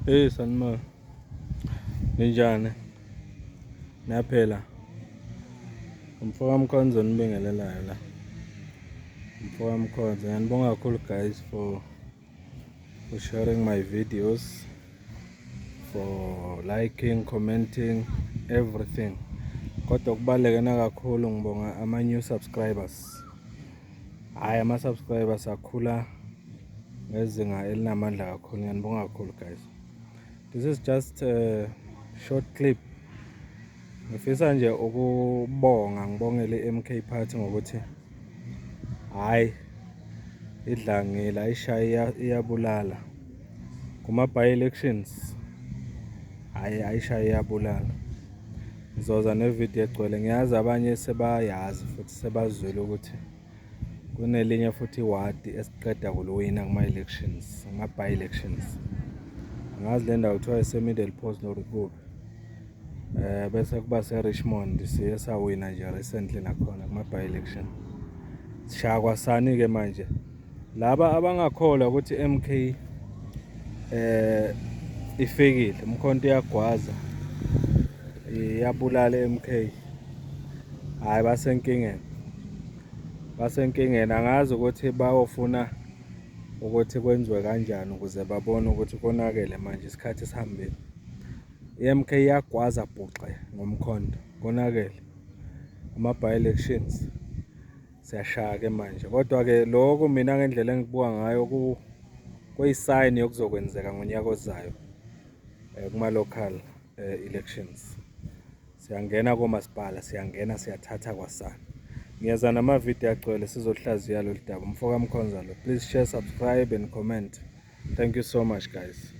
Hey sanibona. Ninjani? Niyaphila? Umfoka Mkhonza onibingelelayo la. Umfoka Mkhonza, ngiyanibonga kakhulu guys for sharing my videos, for liking, commenting, everything. Kodwa kubaluleke nakakhulu ngibonga ama new subscribers. Hhayi, ama-subscribers akhula ngezinga elinamandla kakhulu. Ngiyanibonga kakhulu guys. This is just a short clip. Ngifisa nje ukubonga, ngibongele i-MK Party ngokuthi hhayi, idlangile, ayishaye iyabulala kuma by elections. Hhayi, ayishaye iyabulala. Ngizoza nevidiyo egcwele. Ngiyazi abanye sebayazi futhi sebazwile ukuthi kunelinye futhi iwadi esiqeda kuluwina kuma-elections, kuma-by elections. Angazi le ndawo kuthiwa ise-Middleport nor kuphi. Bese kuba se-Richmond, siye sawina nje recently nakhona kuma-by election. Sishaya kwasani ke manje. Laba abangakholwa ukuthi MK ifikile, umkhonto iyagwaza, iyabulala MK. Hayi, basenkingeni. Basenkingeni, angazi ukuthi bayofuna ukuthi kwenziwe kanjani ukuze babone ukuthi konakele manje, isikhathi sihambile. I-MK iyagwaza bhuxe ngomkhonto, konakele. Ama by elections siyashaya ke manje. Kodwa ke lokhu mina ngendlela engikubuka ngayo kuyi-sign yokuzokwenzeka ngonyaka ozayo kuma local elections. Siyangena komasipala, siyangena, siyathatha kwasana. Ngiyeza namavidiyo agcwele, sizohlaziya lolu daba. Umfoka Mkhonza lo. Please share, subscribe and comment. Thank you so much guys.